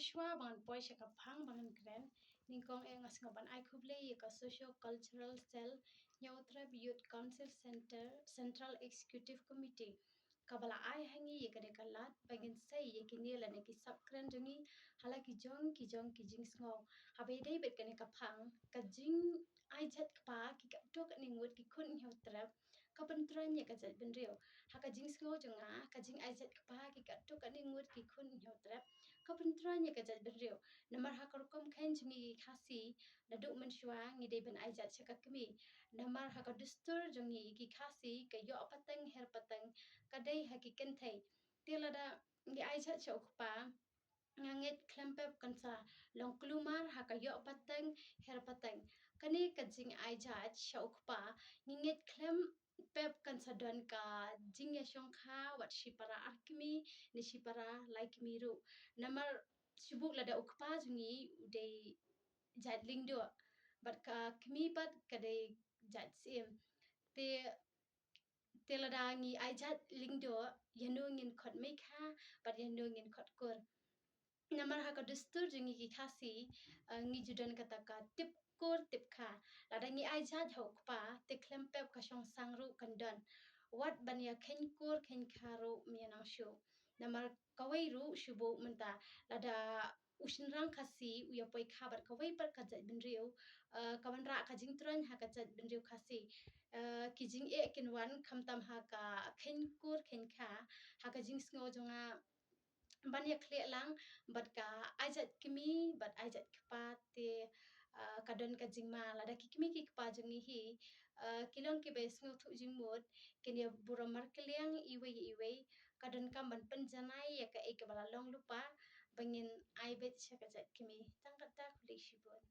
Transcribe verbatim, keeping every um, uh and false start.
Shuwa ba ngan poi sha ka phang ba ngan kren, nyngkong eh nga sngew ban ai khublei ïa ka Socio Cultural Cell, Hynñiewtrep Youth Council Center, Central Executive Committee, kaba la ai ha ngi ïa kane ka lad ba ngin sei ïa kine lane ki sap kren jong ngi ha la ki jong ki jong ki jingsngew. Haba ïadei bad kane ka phang, ka jingai jait kpa ki katto katne ngut ki khun Hynñiewtrep ka pyntrei ïa ka jaitbynriew. Ha ka jingsngew jong nga, ka jingai jait kpa ki katto katne ngut ki khun Hynñiewtrep ka pyntrei ïa ka jaitbynriew. Namar ha ka rukom kheiñ jong ngi ki Khasi, naduh mynshuwa ngi dei ban ai jait sha ka kmie. Namar ha ka dustur jong ngi ki Khasi, ka ïoh pateng her pateng ka dei ha ki kynthei. Te lada ngi ai jait sha u kpa, nga ngeit khlem pep kan sa long kulmar ha ka ïoh pateng her pateng. Kane ka jingai jait sha u kpa, ngi ngeit khlem pep kan sa don ka jingïashongkha wat shipara ar kmie ne shipara lai kmie ruh. Namar shu buk lada u kpa jong ngi u dei jait lyngdoh bad ka kmie pat ka dei jait syiem. Te te lada ngi ai jait lyngdoh, ïano ngin khot meikha bad ïano ngin khot kur. Namar ha ka dustur jong ngi ki Khasi, eh, ngi ju don kata ka tip kur tip kha. Lada ngi ai jait ha u kpa, te khlem pep ka shongsang ruh kan don. Wat ban ïa kheiñ kur kheiñ kha ruh mynta nang shuh. Namar kawei ruh shu buk mynta lada u shynrang Khasi u ïa poi kha bad kawei pat ka jaitbynriew, eh, ka wanrah ka jingtrei ha ka jaitbynriew Khasi. Eh, ki jingeh kin wan khamtam ha ka kheiñ kur kheiñ kha, ha ka jingsngew jong nga ban ïa khleh lang bad ka ai jait kmie bad ai jait kpa te, eh, ka don ka jingma. Lada ki kmie ki kpa jong ngi hi, eh, ki long kiba ïa sngewthuh jingmut, kin ïa burom markylliang iwei ïa iwei, ka donkam ban pynjanai ïa kaei kaba la long lypa ba ngin ai beit sha ka jait kmie. Tang kata, khublei shibun.